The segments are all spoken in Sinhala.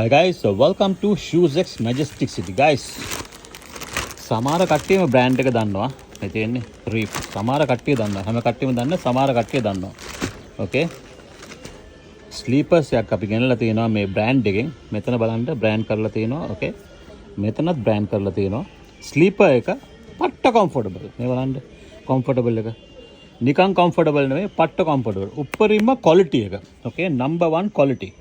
Hi guys, so welcome to Shoes X Majestic City, guys. සමහර කට්ටියම බ්‍රෑන්ඩ් එක දන්නවා. මේ තියෙන්නේ Reef. සමහර කට්ටිය දන්නවා. හැම කට්ටියම දන්න සමහර කට්ටිය දන්නවා. ඕකේ. ස්ලීපර්ස් එකක් අපි ගෙනලා තියෙනවා මේ බ්‍රෑන්ඩ් එකෙන්. මෙතන බලන්න බ්‍රෑන්ඩ් කරලා තියෙනවා. ඕකේ. මෙතනත් බ්‍රෑන්ඩ් කරලා තියෙනවා. ස්ලීපර් එක පට්ට කම්ෆර්ටබල්. මේ බලන්න කම්ෆර්ටබල් එක. නිකන් කම්ෆර්ටබල් නෙවෙයි, පට්ට කම්ෆර්ටබල්. උපරිම ක්වොලිටි එක. ඕකේ, නම්බර් 1 ක්වොලිටි.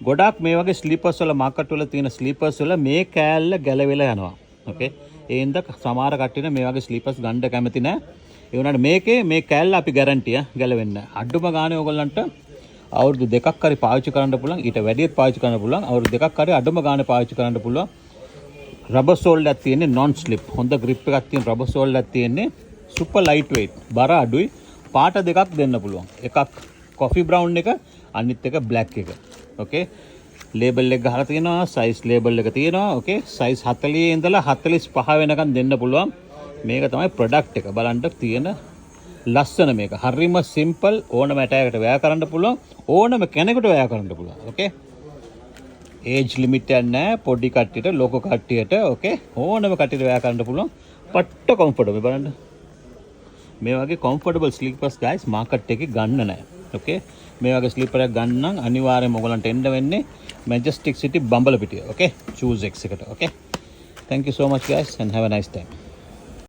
ගොඩක් මේ වගේ ස්ලීපර්ස් වල, මාකට් වල තියෙන ස්ලීපර්ස් වල මේ කෑල්ල ගැලවිලා යනවා. ඕකේ. ඒ හින්දා සමහර කට්ටිය මේ වගේ ස්ලීපර්ස් ගන්න කැමති නෑ. ඒ වුණාට මේකේ මේ කෑල්ල අපි ගැරන්ටි ආ ගැලවෙන්නේ නෑ. අඩුම ගානේ ඔයගොල්ලන්ට අවුරුදු 2ක් හරි පාවිච්චි කරන්න පුළුවන්. ඊට වැඩියත් පාවිච්චි කරන්න පුළුවන්. අවුරුදු 2ක් හරි අඩුම ගානේ පාවිච්චි කරන්න පුළුවන්. රබර් සෝල් එකක් තියෙන්නේ, නොන් ස්ලිප්. හොඳ ග්‍රිප් එකක් තියෙන රබර් සෝල් එකක් තියෙන්නේ. Super light weight. බර අඩුයි. පාට දෙකක් දෙන්න පුළුවන්. එකක් කොෆි බ්‍රවුන් එක, අනිත් එක බ්ලැක් එක. ඕකේ. ලේබල් එක ගහලා තියෙනවා, සයිස් ලේබල් එක තියෙනවා. ඕකේ. සයිස් 40 ඉඳලා 45 වෙනකන් දෙන්න පුළුවන්. මේක තමයි ප්‍රොඩක්ට් එක. බලන්න තියෙන ලස්සන මේක. හරිම සිම්පල්. ඕනම ඇටයකට වෙයා කරන්න පුළුවන්. ඕනම කෙනෙකුට වෙයා කරන්න පුළුවන්. ඕකේ. ඒජ් ලිමිට් එකක් නැහැ. පොඩි කට්ටියට, ලොකු කට්ටියට, ඕකේ, ඕනම කට්ටියට වෙයා කරන්න පුළුවන්. පට්ට කම්ෆර්ටබල් බලන්න. මේ වගේ කම්ෆර්ටබල් ස්ලීපර්ස් ගයිස් මාකට් එකේ ගන්න නෑ. ඕකේ. මේ වගේ ස්ලීපර් එකක් ගන්න නම් අනිවාර්යයෙන්ම ඔයගොල්ලන්ට එන්න වෙන්නේ මැජස්ටික් සිටි බම්බලපිටිය. ඕකේ. Shoes X එකට. ඕකේ. Thank you so much, guys, and have a nice time.